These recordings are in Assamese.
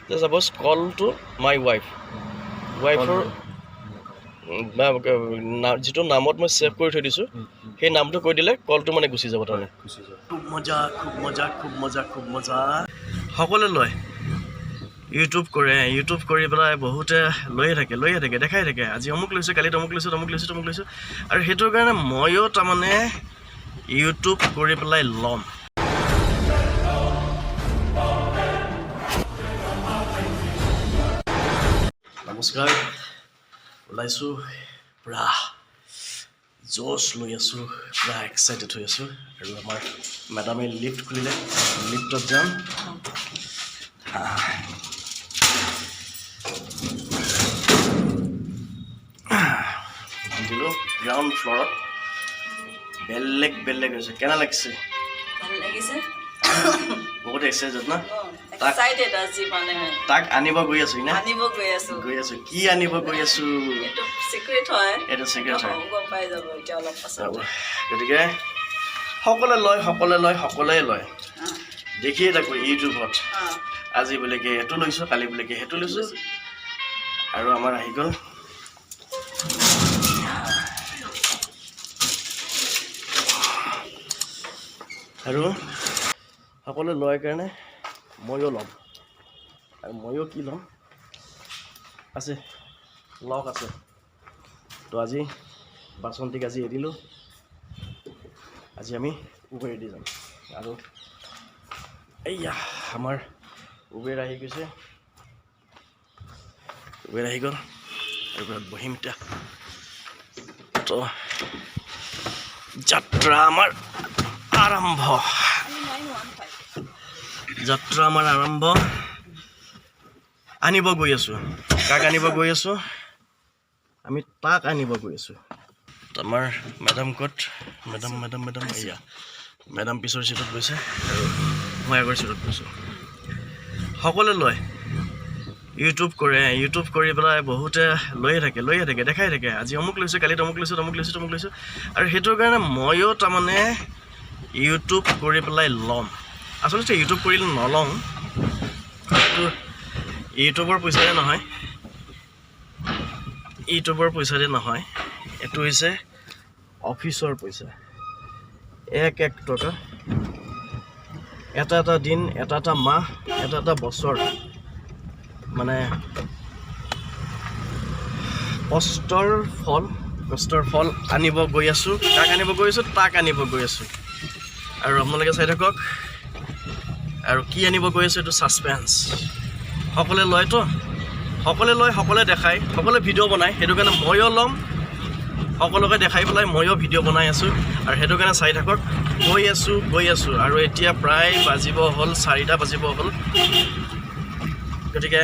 যে suppose call to my wife, ৱাইফৰ যিটো নামত মই ছেভ কৰি থৈ দিছোঁ, সেই নামটো কৈ দিলে কলটো মানে গুচি যাব তাৰমানে। গুচি যাব। খুব মজা, খুব মজা, খুব মজা, খুব মজা। সকলোৱে লয়, ইউটিউব কৰে। ইউটিউব কৰি পেলাই বহুতে লৈয়ে থাকে, লৈয়ে থাকে, দেখাই থাকে, আজি অমুক লৈছোঁ, কালি তমুক লৈছোঁ, তমুক লৈছোঁ, তমুক লৈছোঁ। আৰু সেইটোৰ কাৰণে ময়ো তাৰমানে ইউটিউব কৰি পেলাই ল'ম। নমস্কাৰ, ওলাইছোঁ, পূৰা জ'চ লৈ আছোঁ, পূৰা এক্সাইটেড হৈ আছোঁ। আৰু আমাৰ মেডামে লিফ্ট খুলিলে, লিফ্টত যাম। দিলোঁ গ্ৰাউণ্ড ফ্ল'ৰত। বেলেগ বেলেগ হৈছে। কেনে লাগিছে? ভাল লাগিছে। বহুত এক্সাইটেড না? এক্সাইটেড আজি মানে। তাক আনিব গৈ আছো না? আনিব গৈ আছো। গৈ আছো। কি আনিব গৈ আছো? এইটো চিক্ৰেট হয়। এইটো চিক্ৰেট হয়। গম পাই যাব এতিয়া অলপ পাছত। গতিকে সকলোৱে লয়, সকলোৱে লয়, সকলোৱে লয়। দেখিয়ে থাকোঁ ইউটিউবত, আজি বোলে কি এইটো লৈছোঁ, কালি বোলে কি সেইটো লৈছোঁ। আৰু আমাৰ আহি গ'ল। আৰু সকলোৱে লয় কাৰণে ময়ো ল'ম। আৰু ময়ো কি ল'ম, আছে লগ আছে। তো আজি বাচন্তীক আজি এৰিলোঁ, আজি আমি উবেৰেদি যাম। আৰু এইয়া আমাৰ উবেৰ আহি গৈছে, উবেৰ আহি গ'ল। উবেৰত বহিম এতিয়া। তো যাত্ৰা আমাৰ আৰম্ভ, যাত্ৰা আমাৰ আৰম্ভ। আনিব গৈ আছোঁ। কাক আনিব গৈ আছোঁ আমি? তাক আনিব গৈ আছোঁ। আমাৰ মেডাম ক'ত? মেডাম, মেডাম, মেডাম, এয়া মেডাম পিছৰ চিটত গৈছে আৰু মই আগৰ চিটত গৈছোঁ। সকলোৱে লয়, ইউটিউব কৰে। ইউটিউব কৰি পেলাই বহুতে লৈয়ে থাকে, লৈয়ে থাকে, দেখাই থাকে, আজি অমুক লৈছোঁ, কালি তমুক লৈছোঁ, তমুক লৈছোঁ, তমুক লৈছোঁ। আৰু সেইটোৰ কাৰণে ময়ো তাৰমানে ইউটিউব কৰি পেলাই ল'ম। আচলতে ইউটিউব কৰিলে নলওঁ, এইটো ইউটিউবৰ পইচাৰে নহয়, ইউটিউবৰ পইচাৰে নহয়, এইটো হৈছে অফিচৰ পইচা। এক এক টকা, এটা এটা দিন, এটা এটা মাহ, এটা এটা বছৰ, মানে কষ্টৰ ফল, কষ্টৰ ফল আনিব গৈ আছোঁ। কাক আনিব গৈ আছোঁ? তাক আনিব গৈ আছোঁ। আৰু আপোনালোকে চাই থাকক। আৰু কি আনিব গৈ আছোঁ, এইটো ছাছপেঞ্চ। সকলোৱে লয়তো, সকলোৱে লয়, সকলোৱে দেখায়, সকলোৱে ভিডিঅ' বনায়। সেইটো কাৰণে ময়ো ল'ম। সকলোকে দেখাই পেলাই ময়ো ভিডিঅ' বনাই আছোঁ। আৰু সেইটো কাৰণে চাই থাকক। গৈ আছোঁ, গৈ আছোঁ। আৰু এতিয়া প্ৰায় বাজিব হ'ল, 4টা বাজিব হ'ল। গতিকে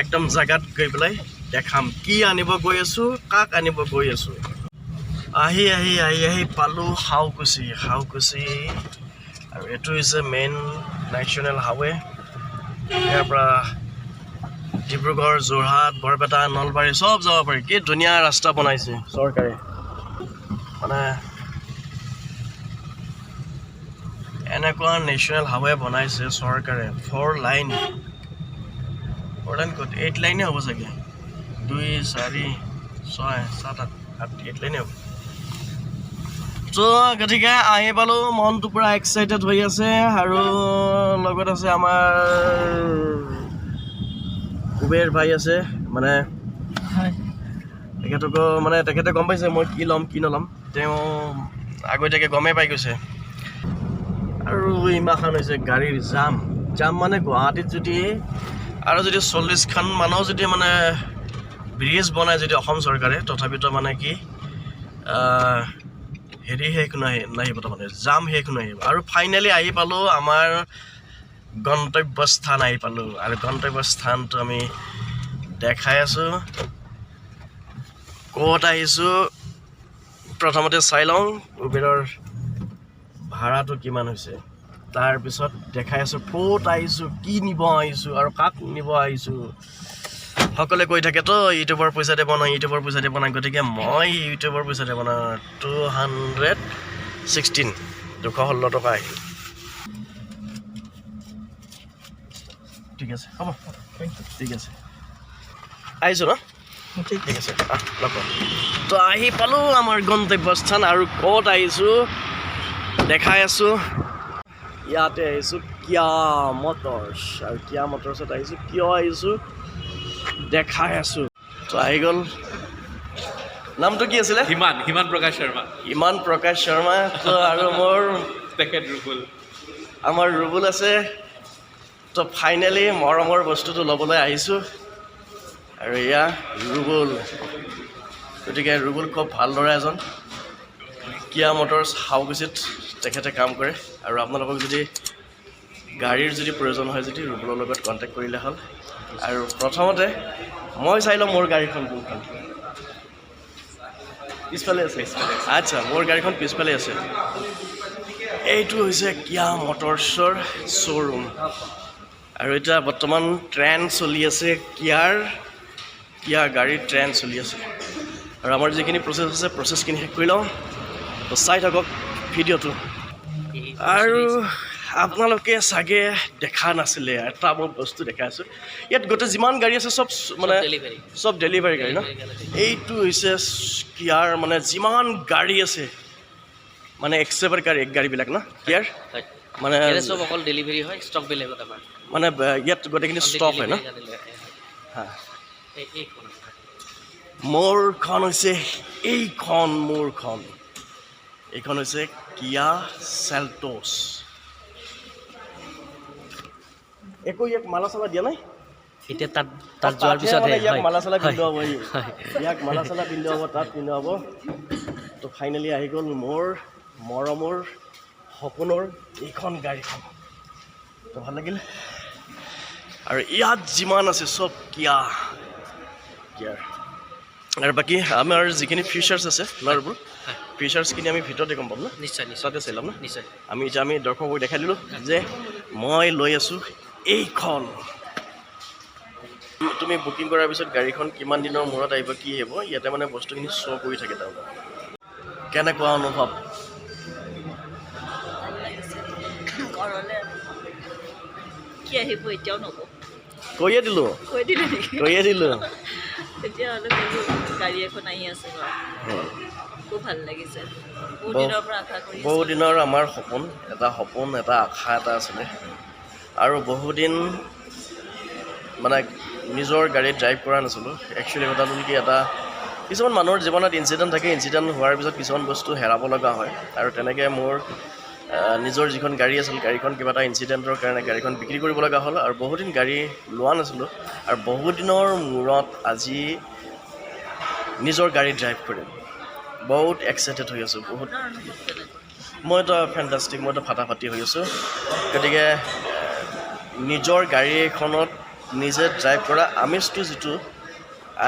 একদম জেগাত গৈ পেলাই দেখাম কি আনিব গৈ আছোঁ, কাক আনিব গৈ আছোঁ। আহি আহি আহি আহি পালোঁ সাউকুচি, সাউকুচি। আৰু এইটো হৈছে মেইন নেশ্যনেল হাইৱে। ইয়াৰ পৰা ডিব্ৰুগড়, যোৰহাট, বৰপেটা, নলবাৰী চব যাব পাৰি। কি ধুনীয়া ৰাস্তা বনাইছে চৰকাৰে! মানে এনেকুৱা নেশ্যনেল হাইৱে বনাইছে চৰকাৰে। ফ'ৰ লাইন, ফ'ৰ লাইন ক'ত, এইট লাইনে হ'ব চাগে। 2, 4, 6, 7, 8, 8, এইট লাইনে হ'ব। ত' গতিকে আহি পালোঁ, মনটো পূৰা এক্সাইটেড হৈ আছে। আৰু লগত আছে আমাৰ কুবেৰ ভাই আছে। মানে তেখেতকো, মানে তেখেতে গম পাইছে মই কি ল'ম, কি নল'ম। তেওঁ আগতীয়াকৈ গমেই পাই গৈছে। আৰু ইমানখন হৈছে গাড়ীৰ জাম। জাম মানে গুৱাহাটীত যদি আৰু যদি 40খন মানো যদি মানে ব্ৰিজ বনায় যদি অসম চৰকাৰে, তথাপিতো মানে কি হেৰি শেষ নাহিব, তাৰমানে জাম শেষ নাহিব। আৰু ফাইনেলি আহি পালোঁ, আমাৰ গন্তব্যস্থান আহি পালোঁ। আৰু গন্তব্যস্থানটো আমি দেখাই আছোঁ। ক'ত আহিছোঁ প্ৰথমতে চাই লওঁ, উবেৰৰ ভাড়াটো কিমান হৈছে। তাৰপিছত দেখাই আছোঁ ক'ত আহিছোঁ, কি নিব আহিছোঁ আৰু কাক নিব আহিছোঁ। সকলোৱে কৈ থাকেতো ইউটিউবৰ পইচাতে বনাওঁ, ইউটিউবৰ পইচাতে বনাওঁ। গতিকে মই ইউটিউবৰ পইচাতে বনাওঁ। 216, 216 টকা আহিল। ঠিক আছে, হ'ব। Thank U. ঠিক আছে, আহিছোঁ ন। ঠিক। ঠিক আছে, আহ, লগ পাম। তো আহি পালোঁ আমাৰ গন্তব্যস্থান আৰু ক'ত আহিছোঁ দেখাই আছোঁ। ইয়াতে আহিছোঁ, কিয়া মটৰ্ছ। আৰু কিয়া মটৰ্ছত আহিছোঁ, কিয় আহিছোঁ দেখাই আছোঁ। তো আহি গ'ল। নামটো কি আছিলে? হিমান, হিমান প্ৰকাশ শৰ্মা। ইমান প্ৰকাশ শৰ্মা। তো আৰু মোৰ তেখেত ৰুবুল। আমাৰ ৰুবুল আছে। তো ফাইনেলি মৰমৰ বস্তুটো ল'বলৈ আহিছোঁ আৰু এয়া ৰুবুল। গতিকে ৰুবুল খুব ভাল ল'ৰা এজন। কিয়া মটৰ্ছ সাউকুচিত তেখেতে কাম কৰে আৰু আপোনালোকক যদি গাড়ীৰ যদি প্ৰয়োজন হয় যদি ৰুবুলৰ লগত কণ্টেক্ট কৰিলে হ'ল। আৰু প্ৰথমতে মই চাই লওঁ মোৰ গাড়ীখন কোনখন। পিছফালে আছে। আচ্ছা, মোৰ গাড়ীখন পিছফালে আছে। এইটো হৈছে কিয়া মটৰ্ছৰ শ্ব'ৰুম আৰু এতিয়া বৰ্তমান ট্ৰেণ্ড চলি আছে কিয়াৰ, কিয়া গাড়ীৰ ট্ৰেণ্ড চলি আছে। আৰু আমাৰ যিখিনি প্ৰচেছ আছে, প্ৰচেছখিনি শেষ কৰি লওঁ। তো চাই থাকক ভিডিঅ'টো। আৰু আপোনালোকে চাগে দেখা নাছিলে, এটা মই বস্তু দেখাই আছোঁ। ইয়াত গোটেই যিমান গাড়ী আছে চব মানে ডেলিভাৰী। চব ডেলিভাৰী গাড়ী ন? এইটো হৈছে কিয়াৰ, মানে যিমান গাড়ী আছে মানে এক্সেভাৰ গাড়ী, গাড়ীবিলাক ন কিয়াৰ? হয়। মানে ইয়াতে চব অকল ডেলিভাৰী হয়, ষ্টক বেলেগত আমাৰ। মানে ইয়াত গোটেইখিনি ষ্টক হয় ন? হা। এইখন। মোৰখন হৈছে এইখন, মোৰখন এইখন হৈছে কিয়া চেল্টছ। একো ইয়াক মালা চালা দিয়া নাই। এতিয়া তাত তাত যোৱাৰ তাতহে পিছতহে। মানে ইয়াক হয়। মালা চালা হয়। পিন্ধোৱাব ই। হয়। ইয়াক মালা চালা পিন্ধোৱাব, তাত পিন্ধোৱাব। তো ফাইনেলি আহি গ'ল মোৰ মৰমৰ সপোনৰ এইখন গাড়ীখন। তো ভাল লাগিল। আৰু ইয়াত যিমান আছে চব কিয়া, কিয়াৰ। আৰু বাকী আমাৰ যিখিনি ফিচাৰ্ছ আছে ল'ৰাবোৰ, ফিচাৰ্ছখিনি আমি ভিতৰতে গম পাম ন? নিশ্চয় নিশ্চয় তাতে চাই ল'ম ন? নিশ্চয়। আমি এতিয়া আমি দৰ্শকক দেখাই দিলোঁ যে মই লৈ আছোঁ এইখন। তুমি বুকিং কৰাৰ পিছত গাড়ীখন কিমান দিনৰ মূৰত আহিব, কি আহিব, ইয়াতে মানে বস্তুখিনি শ্ব' কৰি থাকে তেওঁলোকে। কেনেকুৱা অনুভৱ? ভাল লাগিছে। ঘৰলৈ কি আহিব এতিয়াও নকওঁ। কৈয়ে দিলোঁ। কৈ দিলে নেকি? কৈয়ে দিলোঁ। তেতিয়াহ'লে ক'লো, গাড়ী এখন আহি আছে ঘৰত। খুব ভাল লাগিছে, বহুত দিনৰ পৰা আশা কৰি আছিলোঁ। বহুদিনৰ আমাৰ সপোন এটা, সপোন এটা, আশা এটা আছিলে আৰু বহুদিন মানে নিজৰ গাড়ীত ড্ৰাইভ কৰা নাছিলোঁ। একচুৱেলি কথাটো হ'ল কি, এটা কিছুমান মানুহৰ জীৱনত ইনচিডেণ্ট থাকে। ইনচিডেণ্ট হোৱাৰ পিছত কিছুমান বস্তু হেৰাব লগা হয় আৰু তেনেকৈ মোৰ নিজৰ যিখন গাড়ী আছিল, গাড়ীখন কিবা এটা ইনচিডেণ্টৰ কাৰণে গাড়ীখন বিক্ৰী কৰিব লগা হ'ল আৰু বহুদিন গাড়ী লোৱা নাছিলোঁ। আৰু বহুদিনৰ মূৰত আজি নিজৰ গাড়ী ড্ৰাইভ কৰিম, বহুত এক্সাইটেড হৈ আছোঁ বহুত। আপোনাৰ অনুভৱ কেনেকুৱা? মইতো ফেণ্টাষ্টিক, মইতো ফাটাফাটি হৈ আছোঁ। গতিকে নিজৰ গাড়ী এখনত নিজে ড্ৰাইভ কৰা আমেজটো যিটো,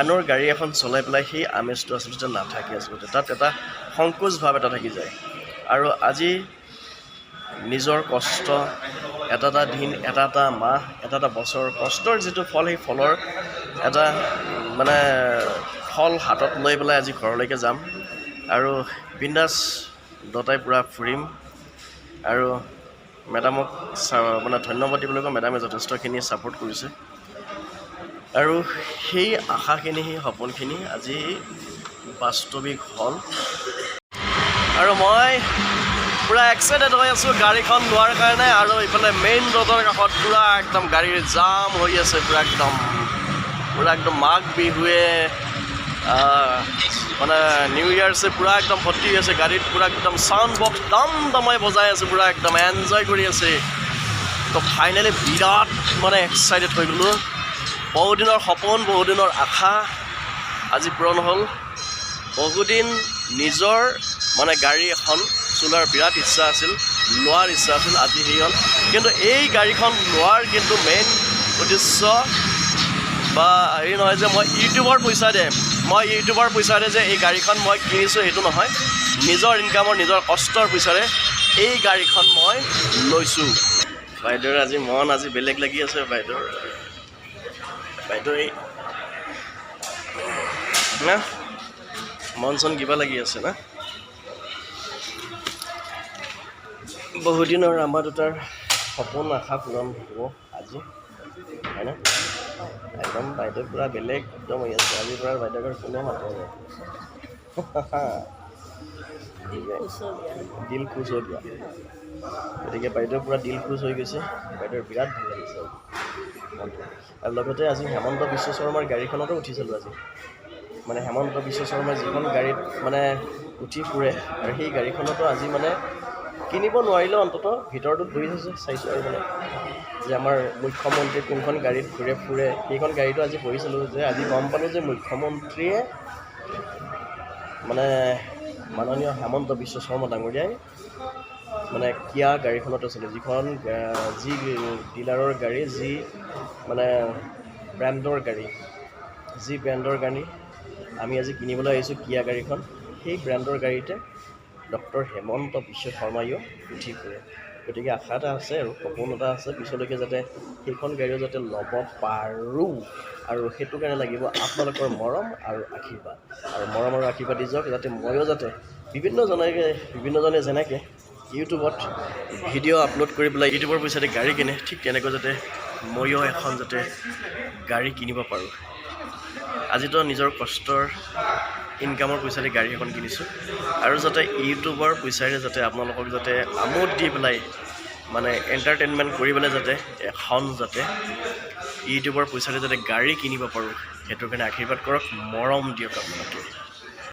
আনৰ গাড়ী এখন চলাই পেলাই সেই আমেজটো আচলতে নাথাকে। আচলতে তাত এটা সংকোচ ভাৱ এটা থাকি যায়। আৰু আজি নিজৰ কষ্ট, এটা এটা দিন, এটা এটা মাহ, এটা এটা বছৰ কষ্টৰ যিটো ফল, সেই ফলৰ এটা মানে ফল হাতত লৈ পেলাই আজি ঘৰলৈকে যাম আৰু বিন্দাছ দুটাই পূৰা ফুৰিম। আৰু মেডামক মানে ধন্যবাদ দিবলৈ গ'লে মেডামে যথেষ্টখিনি ছাপোৰ্ট কৰিছে আৰু সেই আশাখিনি, সেই সপোনখিনি আজি বাস্তৱিক হ'ল। আৰু মই পূৰা এক্সাইটেড হৈ আছোঁ গাড়ীখন লোৱাৰ কাৰণে। আৰু ইফালে মেইন ৰোডৰ কাষত পূৰা একদম গাড়ীৰ জাম হৈ আছে, পূৰা একদম মাঘ বিহুৱে মানে নিউ ইয়াৰ্ছে পূৰা একদম ভৰ্তি হৈ আছে গাড়ীত। পূৰা একদম চাউণ্ড বক্স দম দমাই বজাই আছে, পূৰা একদম এনজয় কৰি আছে। তো ফাইনেলি বিৰাট মানে এক্সাইটেড হৈ গ'লোঁ। বহুদিনৰ সপোন, বহুদিনৰ আশা আজি পূৰণ হ'ল। বহুদিন নিজৰ মানে গাড়ী এখন চলোৱাৰ বিৰাট ইচ্ছা আছিল, লোৱাৰ ইচ্ছা আছিল, আজি সেই হ'ল। কিন্তু এই গাড়ীখন লোৱাৰ কিন্তু মেইন উদ্দেশ্য বা হেৰি নহয় যে মই ইউটিউবৰ পইচা দে, মই ইউটিউবৰ পইচাৰে যে এই গাড়ীখন মই কিনিছোঁ, সেইটো নহয়। নিজৰ ইনকামৰ, নিজৰ কষ্টৰ পইচাৰে এই গাড়ীখন মই লৈছোঁ। বাইদেউৰ আজি মন আজি বেলেগ লাগি আছে। বাইদেউৰ, বাইদেউ এই না মন চন কিবা লাগি আছে না। বহুদিনৰ আমাৰ দুটাৰ সপোন, আশা পূৰণ হ'ব আজি। হয়নে? একদম বাইদেউ পূৰা বেলেগ একদম হৈ আছে। আজিৰ পৰা বাইদেউক আৰু কোনে মাতে? दिल खुश हो गया। दिल खुश हो गया। গতিকে বাইদেউ পূৰা দিল খুচ হৈ গৈছে। বাইদেউৰ বিৰাট ভাল লাগিছে মনটো। আৰু লগতে আজি হেমন্ত বিশ্ব শৰ্মাৰ গাড়ীখনতো উঠি চালোঁ আজি। মানে হেমন্ত বিশ্ব শৰ্মাই যিখন গাড়ীত মানে উঠি ফুৰে আৰু সেই গাড়ীখনতো আজি মানে কিনিব নোৱাৰিলেও অন্ততঃ ভিতৰটোত বহি চাইছোঁ চাইছোঁ আৰু মানে যে আমাৰ মুখ্যমন্ত্ৰী কোনখন গাড়ীত ঘূৰে ফুৰে, সেইখন গাড়ীতো আজি বহি চালোঁ যে আজি গম পালোঁ যে মুখ্যমন্ত্ৰীয়ে মানে মাননীয় হেমন্ত বিশ্ব শৰ্মা ডাঙৰীয়াই মানে কিয়া গাড়ীখনত আছিলে, যিখন যি ডিলাৰৰ গাড়ী, যি মানে ব্ৰেণ্ডৰ গাড়ী, যি ব্ৰেণ্ডৰ গাড়ী আমি আজি কিনিবলৈ আহিছোঁ কিয়া গাড়ীখন, সেই ব্ৰেণ্ডৰ গাড়ীতে ডক্টৰ হেমন্ত বিশ্ব শৰ্মাইও উঠি ফুৰে। গতিকে আশা এটা আছে আৰু সপোন এটা আছে, পিছলৈকে যাতে সেইখন গাড়ীও যাতে ল'ব পাৰোঁ। আৰু সেইটো কাৰণে লাগিব আপোনালোকৰ মৰম আৰু আশীৰ্বাদ। আৰু মৰম আৰু আশীৰ্বাদ দি যাওক, যাতে ময়ো যাতে বিভিন্নজনে যেনেকৈ ইউটিউবত ভিডিঅ' আপলোড কৰি পেলাই ইউটিউবৰ পইচাতে গাড়ী কিনে, ঠিক তেনেকৈ যাতে ময়ো এখন যাতে গাড়ী কিনিব পাৰোঁ। আজিতো নিজৰ কষ্টৰ ইনকামৰ পইচাৰে গাড়ী এখন কিনিছোঁ আৰু যাতে ইউটিউবৰ পইচাৰে যাতে আপোনালোকক যাতে আমোদ দি পেলাই মানে এণ্টাৰটেইনমেণ্ট কৰি পেলাই যাতে এখন যাতে ইউটিউবৰ পইচাৰে যাতে গাড়ী কিনিব পাৰোঁ, সেইটোৰ কাৰণে আশীৰ্বাদ কৰক, মৰম দিয়ক আপোনালোকে।